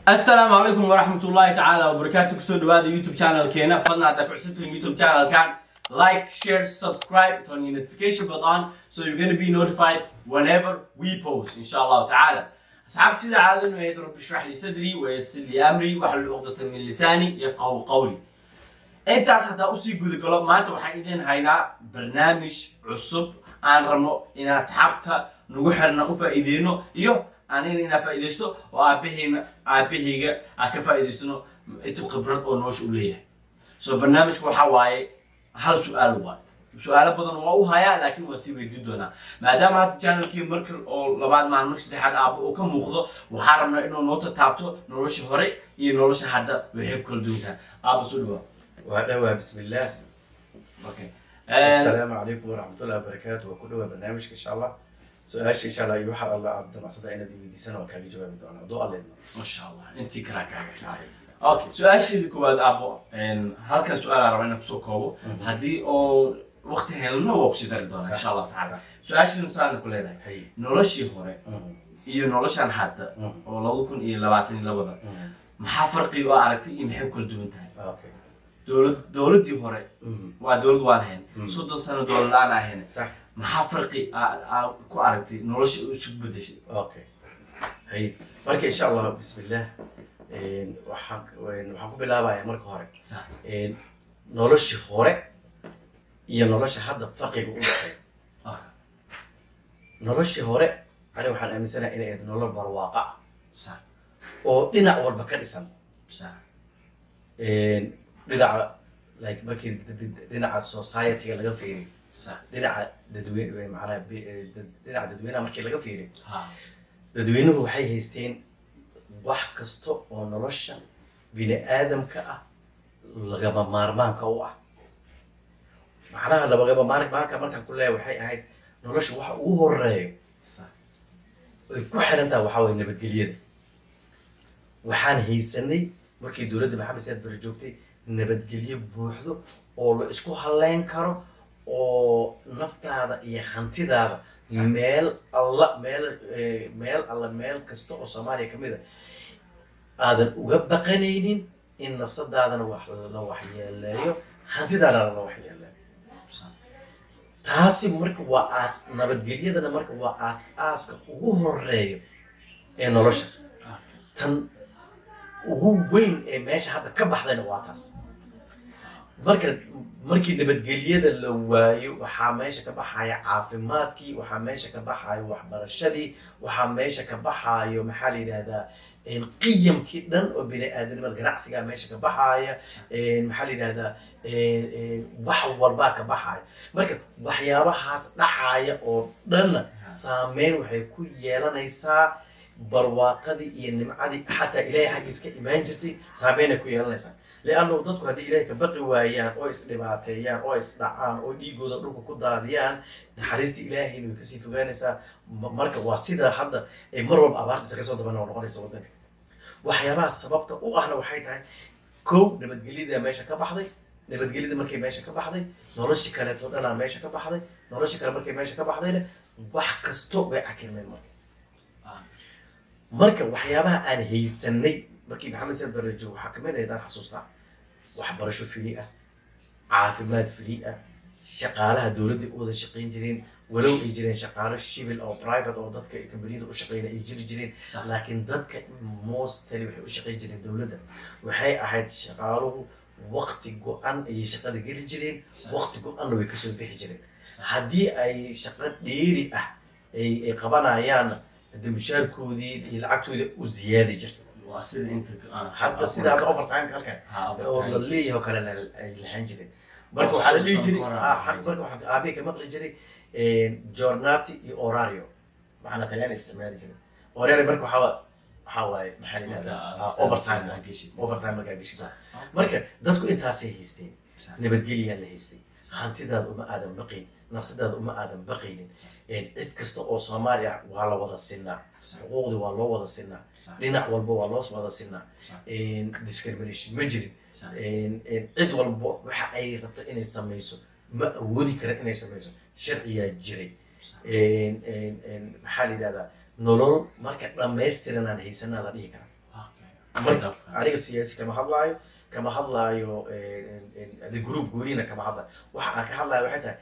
Asalaamu calaykum waraxmat ullaahi tacaala wabarakaatu. Kusoo dhawaada YouTube channelkeena. Fadlan, haddaa ku cusubtihiin YouTube channelkan, like, share, subscribe, turn your notification bell on so you're gonna be notified whenever we post, insha Allahu tacaala. Asxaabta, sida caadanu ahayd, رب اشرح لي صدري ويسر لي أمري واحلل عقدة من لساني يفقهوا قولي. Intaas haddaa usii guda galo, maanta waxaan idin haynaa barnaamij cusub aan rabno in asxaabta nagu xirna u faa'iideyno iyo anina inaan faa'iideysto oo aabaheyna, aabaheyga aan ka faa'iideysano intuu khibrad oo nolosha u leeyahay. So barnaamijka waxaa waaye hal su-aal waaye. Su-aalo badan waa u hayaa, laakiin waa sii weydiin doonaa, maadaama hadda channelkii marka oo labaad maalin, marka saddexaad aaba uu ka muuqdo. Waxaa rabnaa inuu noo tataabto nolosha hore iyo nolosha hadda waxay ku kala duwan tahay. Aaba, soo dhawaa. Waa dhawaa, bismillaah. Okay. Asalaamu calaykum waraxmatullahi wabarakaatu. Waa ku dhawaa barnaamijka, insha Allah. Su-aasha, insha Allah, iyo waxa Alla aad damacsada inaad weydiisana, waa kaaga jawaabi doonaa hadduu Alla idmo. Masha Allah, intii karaa kaaga. Okay, su-aasheedii koowaad, aabo, halkan su-aal aan rabaa inaan kusoo koobo. Haddii oo waqti helno, waa kusii dari doonaa, insha Allahu tacaala. Su-aasheedu saana ku leedahay: noloshii hore iyo noloshan hadda oo 2022-da, maxaa farqi oo aragtay iyo maxay ku kala duwan tahay? Dowladdii hore waa dowlad waan hayn, 30 sano dowlad la-aan ahayn. Maxaa farqi aa ku aragtay nolosha isu bedeshay? Okay, hay, marka insha Allah, bismillah, waxaan ku bilaabaya marka hore noloshii hore iyo nolosha hadda farqiga u dhexeeya. Noloshii hore aniga waxaan aaminsanahay inay ahayd nolol barwaaqo ah oo dhinac walba ka dhisan. Dhinaca, like, markii dhinaca society-ga laga fiiriyo, dhinaca dadweyne, macnaha dhinaca dadweynaha markii laga fiiriyo, dadweynuhu waxay haysteen wax kasta oo nolosha bini aadamka ah lagama maarmaanka u ah. Macnaha lagama maarmaanka markaan ku leeyahay, waxay ahayd nolosha waxa ugu horeeyo ay ku xiran tahay waxaa waye nabadgelyada. Waxaan haysanay markii dowladda Maxamed Siyaad Barre joogtay nabadgelyo buuxdo oo la isku halleyn karo, oo naftaada iyo hantidaada meel alla meel meel alla meel kasta oo Soomaaliya ka mid a aadan uga baqanaynin in nafsadaadana wax la waxyeeleeyo, hantidaadana la waxyeeleeyo. Taasi marka waa aas nabadgelyadana marka waa aas aaska ugu horeeyo ee nolosha. Tan ugu weyn ee meesha hadda ka baxdayna waa taas. Marka markii nabadgelyada la waayo, waxaa meesha ka baxaya caafimaadkii, waxaa meesha ka baxayo waxbarashadii, waxaa meesha ka baxayo, maxaa la yidhahdaa, qiyamkii dhan oo bini aadanimada, ganacsigaa meesha ka baxaya, maxaa la yidhahdaa, wax walbaa ka baxaya. Marka waxyaabahaas dhacaya oo dhanna saameyn waxay ku yeelanaysaa barwaaqadii iyo nimcadii xataa Ilaahay xaggiis ka imaan jirtay, saameynay ku yeelanaysaa, liannu dadku haddii Ilaahay ka baqi waayaan oo isdhibaateeyaan oo isdhacaan oo dhiigooda dhulka ku daadiyaan, naxariistii Ilaahayna way kasii fogaanaysaa. Marka waa sida hadda ay mar walba abaartiisa kasoo daba noqonaysa waddanka. Waxyaabaha sababta u ahna waxay tahay, kow, nabadgelyada meesha ka baxday. Nabadgelyada markay meesha ka baxday, noloshii kaleeto dhanaa meesha ka baxday. Noloshii kale markay meesha ka baxdayna, wax kasto way cakirmeen. Marka waxyaabaha aan haysanay markii Maxamed Siyaad Barre joogo waxaa kamid ahayd, aan xasuustaa, waxbarasho free ah, caafimaad free ah, shaqaalaha dowladda u wada shaqayn jireen, walow ay jireen shaqaalo shibil oo private oo dadka kambaniyada u shaqeynaya ay jiri jireen, laakiin dadka mostly waxay u shaqayn jireen dowladda. Waxay ahayd shaqaaluhu waqti go-an ayay shaqada geli jireen, waqti go-anna way kasoo bixi jireen. Haddii ay shaqo dheeri ah ay qabanayaanna, hadii mushaarkoodii iyo lacagtoodii u ziyaadi jirta. Waa sida inta Hadda sida hadda overtime halkan oo la leeyahay oo kale ay lahaan jireen. Marka Oo waxaa la dhihi soo jiray koraa. Marka waxaa aabihii ka maqli jiray giornata iyo orario, maxaana Talyaani isticmaali jiray orario. Marka waxaa waaye, maxaa la yidhahdaa, overtime, overtime markaa geshid. Marka dadku intaasay haysteen, nabadgelyaa la haystay, hantidaada uma aadan baqayn, nafsadaada uma aadan baqaynin. Cid kasta oo Soomaaliya waa la wada sinaa, xuquuqdii waa loo wada sinaa, dhinac walba waa loo wada sinaa, discrimination ma jirin. Cid walba waxa ay rabto inay samayso ma awoodi karan inay samayso, sharciyaa jiray. Maxaa la yidhahdaa, nolol marka dhammaystiran aan haysanaa la dhihi karaa. Marka aniga siyaasi kama hadlaayo, kama hadlaayo adi group goonina kama hadlaayo. Waxa aan ka hadlayo waxay tahay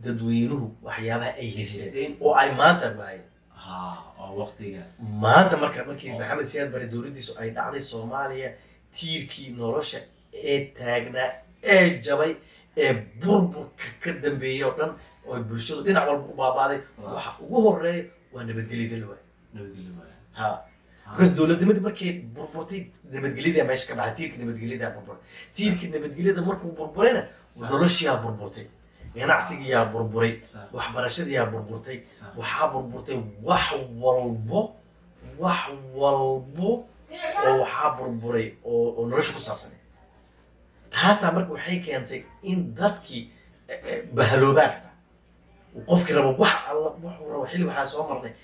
dadweynuhu waxyaabaha ay haysteen haysteen. oo ay maanta waayeen. Ha, oo waqtigaas. Maanta marka markii Maxamed Siyaad Bare dowladdiisu ay dhacday, Soomaaliya tiirkii nolosha ee taagnaa ee jabay ee burburka ka dambeeyay oo dhan oo bulshadu dhinac walba u baabaaday, waxa ugu horeeya waa nabadgelyada la waayay. Nabadgelyo waaya. Ha, because dowladnimadii markay burburtay, nabadgelyada meesha ka baxay, tiirka nabadgelyada burburay. Tiirkii nabadgelyada markuu burburayna, noloshiyaa burburtay, ganacsigiyaa burburay, waxbarashadiyaa burburtay, waxaa burburtay wax walbo, wax walbo oo waxaa burburay oo nolosha ku saabsanay. Taasaa marka waxay keentay in dadkii bahaloobaan, xitaa qofkii rabo wax alla wuxuu rabo. Xilli waxaa soo marnay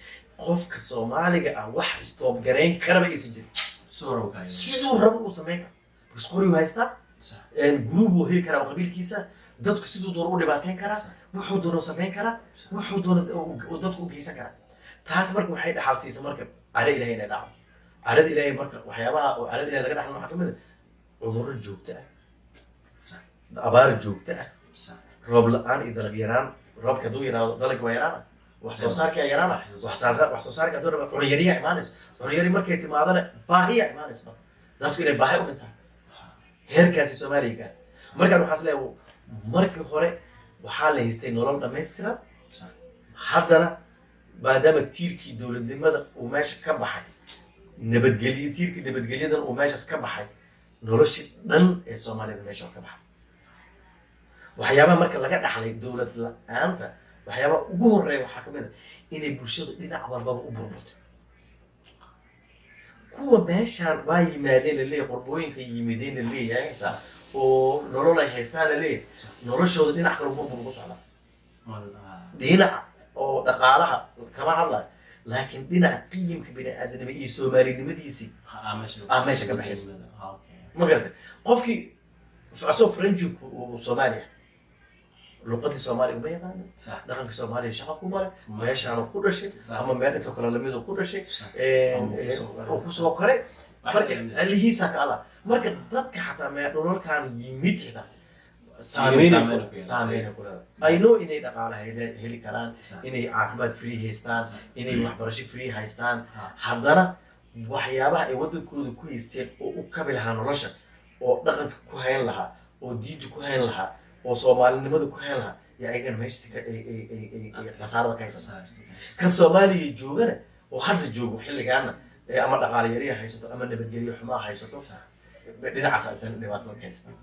qofka Soomaaliga ah wax stop garayn karaba aysan jirin. Suurowka. Siduu rabo uu samayn karo, because qoriyuu haystaa, group uu heli karaa oo qabiilkiisa, dadku siduu doono u dhibaateyn karaa, wuxuu doono samayn karaa, wuxuu doono uu dadku u geysan karaa. Taas marka waxay dhaxal siisa marka caro Ilahay inay dhacdo. Carada Ilaahay marka, waxyaabaha oo carada Ilahay laga dhaxlo waxaa kamid ah cudurro joogto ah, abaar joogto ah, roob la-aan iyo dalag yaraan. Roobka hadduu yaraado, dalagga waa yaraana, wax soo saarkaa yaraana, wax soo saarka hadduu rabo, cunyariyaa imaanayso. Cunyari markay timaadana, baahiyaa imaanayso, marka dadku inay baahi u dhintaan heerkaasi Soomaaliya gaar. Markaan waxaa is leeyahay, markii hore waxaa la haystay nolol dhammaystiran. Haddana maadaama tiirkii dowladnimada uu meesha ka baxay, nabadgelyo, tiirkii nabadgelyadan uu meeshaas ka baxay, noloshii dhan ee Soomaalida meesha ka baxay. Waxyaabaha marka laga dhaxlay dowlad la-aanta, waxyaabaha ugu horeeya waxaa kamid ah inay bulshadu dhinac walbaba u burburtay. Kuwa meeshaan waa yimaadeen laleeyahay, qorbooyinka yimideen laleeyahay, xitaa oo nolol ay haystaan laleeyahay, noloshooda dhinac kale burbur ku socda. Dhinac oo dhaqaalaha kama hadlayo, laakiin dhinaca qiyamka bini-aadanimo iyo Soomaalinimadiisii meesha ka baxaysa. Ma garatay? Qofkii asoo Frenjiku uu Soomaaliya, luqadii Soomaaliya uma yaqaano, dhaqanka Soomaaliya shaqa ku male, meeshaanu ku dhashay ama meel intoo kale lamid ku dhashay oo kusoo koray, marka alihiisa ka ala. Marka dadka xataa mee dhulalkan yimid xitaa saameynay ku leedahay. I know inay dhaqaale heli karaan, inay caafimaad free haystaan, inay waxbarasho free haystaan, haddana waxyaabaha ay waddankooda ku haysteen oo u kabi lahaa nolosha, oo dhaqanka ku hayn lahaa, oo diinta ku hayn lahaa, oo Soomaalinimada ku hayn lahaa, yaa ayagana meesha ka ay khasaarada ka haysata. Kan Soomaaliya joogana oo hadda joogo xilligaana ama dhaqaale yariya haysato ama nabadgelyo xumaa haysato, dhinacaas aysan dhibaatada ka haystaan.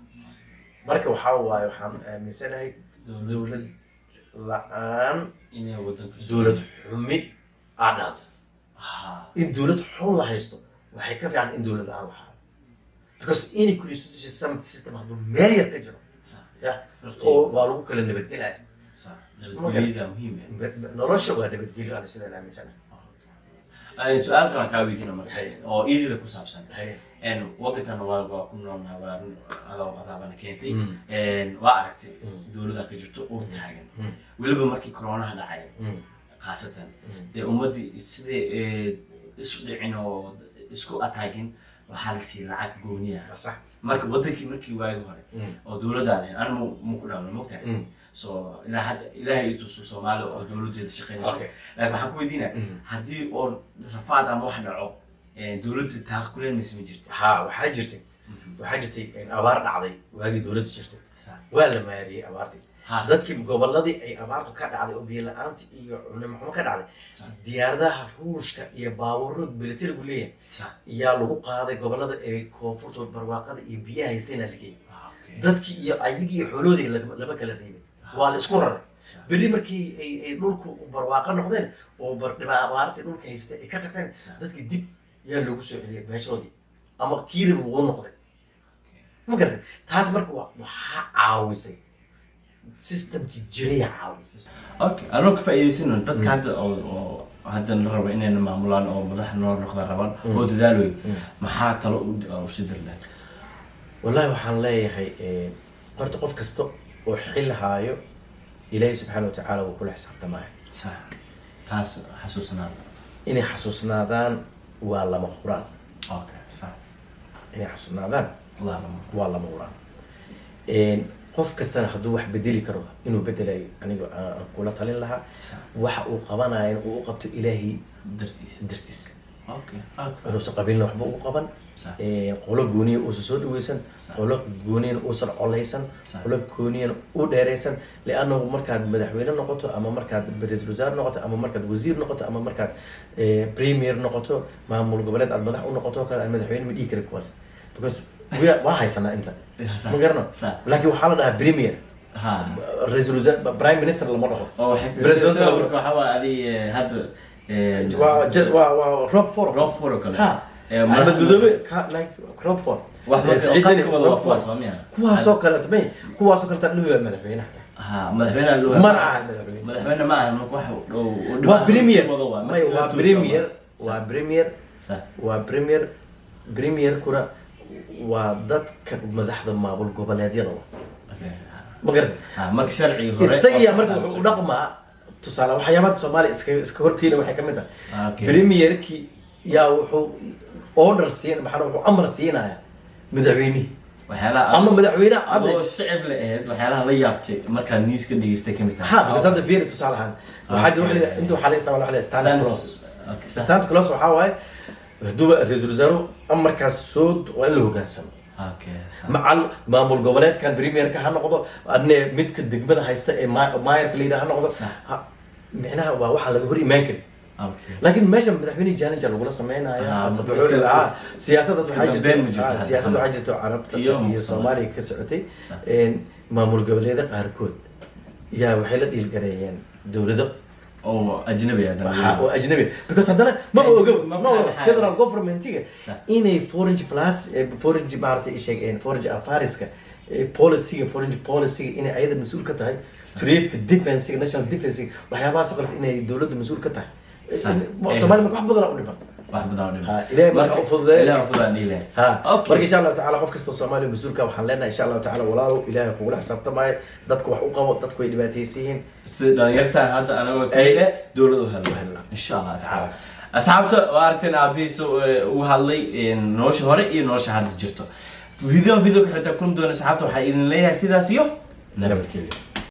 Marka waxaa waaye, waxaan aaminsanahay dowlad la-aan dowlad xumi aa dhaanta. In dowlad xun la haysto waxay ka fiican in dowlad la-aan la hayo, because any constitution system hadduu meel yar ka jiro ya oo waa lagu kala nabadgelaya. Nabadgelyada muhiim. Nolosha waa nabadgelyo, ana sidaan aaminsanahay. Su-aal kalan kaa weydiina marka oo iidida ku saabsan. Waddankan waa ku noolnaa, waa adoo adaabana keentay, waa aragtay dowladda ka jirto oo taagan. Weliba markii coronaha dhacay khaasatan, dee ummaddii sidai isu dhicin oo isku ataagin, waxaa la siiyey lacag gooni ah. Marka waddankii markii waagi hore oo dowladdaa lahayn, anu mu ku dhawna, mogtahay? So ilaa hadda Ilaahay i tuso Soomaali oo dowladdeeda shaqeynayso. Laakiin waxaan ku weydiinaya, haddii oo rafaad ama wax dhaco, dowladda taakuleen maysa ma jirta? Ha, waxaa jirtay abaar dhacday waagii dowladda jirtay. Waa la maariyey abaartii. Dadkii gobolladii ay abaartu ka dhacday oo biyo la-aanta iyo cunimo xumo ka dhacday, diyaaradaha Ruushka iyo baabuuro militarigu leeyahay yaa lagu qaaday. Gobolada ee koonfurta barwaaqada iyo biyaha haystayna la geeyay. Dadkii iyo ayagii iyo xooloodii lama kala reebin, waa la isku raray. Berri markii ay dhulku barwaaqo noqdeen oo abaartii dhulka haystay ay ka tagteen, dadkii dib yaa loogu soo celiyay meeshoodii ama kiiriba wuu noqday. Ma garatay? Taas marka waxaa caawisay systemkii jiraya caawisay. Okay, anoo ka faa'iidaysano dadka hadda oo hadda la rabo inayna maamulaan oo madax noo noqdaan rabaan oo dadaal wey, maxaa talo u sii diri lahayd? Wallahi waxaan leeyahay, horta qof kasta oo xil haayo, Ilaahay subxaana watacaala wuu kula xisaabtamaya. Sax, taas xasuusanaada. Inay xasuusnaadaan waa lama huraan. Okay, sax. Inay xasuusnaadaan Waa lama. waa lama huraan. Qof kastana hadduu wax bedeli karo inuu bedelayo, aniga aan kula talin lahaa. Waxa uu qabanaya in uu u qabto Ilaahay dartiis. Dartiis. Okay. Inuusan qabiilna waxba ugu qaban, qolo gooniya uusan soo dhaweysan, qolo gooniyana uusan colaysan, qolo gooniyana u dheeraysan, liannahu markaad madaxweyne noqoto ama markaad ra-iisul wasaare noqoto ama markaad wasiir noqoto ama markaad premier noqoto, maamul goboleed aad madax u noqoto oo kale, aad madaxweyne ma dhihi kari kuwaas, because waa haysanaa inta. Ma garano. Laakiin waxaa la dhahaa premier, ra-iisul wasaare, prime minister lama dhaho. Oo waxay President sida lama marka waxaa waa adi hadda waa Rob Ford. Rob Ford oo kale. Ha. Axmed Madoobe like Rob Ford. Wax marka Saciid qaska Deni, wada waa Rob kuwaas Ford. waa miya? Kuwaasoo kaleeto may, kuwaasoo kaleeto dhihi waa madaxweynaha. Ha, madaxweynaha loo Mana aha madaxweyne. Madaxweyne ma ahan, marka wax dhow Waa premier. May, waa premier, waa premier. Waa premier. Premierkuna waa dadka madaxda maamul goboleedyada wa. Ma garata? Ha, marka sharcigi hore Isagiya marka wuxuu u dhaqmaa, tusaale, waxyaabaha Soomaaliya iska horkeena waxay kamid tahay premierki yaa wuxuu order siin, maxaa, wuxuu amar siinaya madaxweynihi waxyaalaha ama madaxweynaha hadda. Adoo shicib la ahayd, waxyaalaha la yaabtay markaa news ka dhageystay kamid tahay. Ha, because hadda fiiri, tusaale ahaan, waxaa jira waxa la yidhaha- inta waxaa la isticmaala waxa la yidhaha stand clause. Okay, sax. Stand clause waxaa waaye haduuba ra-iisul wasaaruhu amarkaas soo, waa in la hogaansamo. Okay, sax. Macal maamul goboleedkan premierka ha noqdo, adne midka degmada haysta ee maayarka la yidhaha ha noqdo. Micnaha waa waxaan laga hor imaan karin. Laakiin meesha madaxweyne challenge lagula sameynaya. Marka Siyaasaddaas iska waxaa dambeyn ma jirto jirto hadda. Siyaasad waxaa jirto Carabta iyo iyo Soomaaliya ka socotay. Maamul goboleeda qaarkood yaa waxay la dhiilgareeyeen dowlado oo ajnabi ah haddana. Oo ajnabi, because haddana maba oga ma ma oga maxaa- federal governmentiga inay foreign plus foreign, maaragtay, sheeg foreign affairska, policyga, foreign policyga inay ayada mas-uul ka tahay, tradeka, defensiga, national defensiga, waxyaabahaas oo kale inay dowladda mas-uul ka tahay. Soomaaliya marka wax badan u dhiman. Wax badan oo dhiman. Ha, Ilaahay marka u fududeeyo. Ilaahay u fududeeyo dhihi lahayd. Ha. Marka insha Allahu tacaala qof kastoo Soomaaliya mas-uulka waxaan leenahay, insha Allahu tacaala, walaalow, Ilaahay kugula xisaabtamaayo. Dadka wax u qabo, dadku way dhibaataysan yihiin. Sida dhalinyartan hadda anagoo kale dowlad u helno. U helno. Insha Allah tacaala. Asxaabta, waa aragteen aabihiisa uu hadlay nolosha hore iyo nolosha hadda jirto. Video video ka xitaa kulmi doona, asxaabta, waxaa idin leeyahay sidaas iyo nabadgelyo.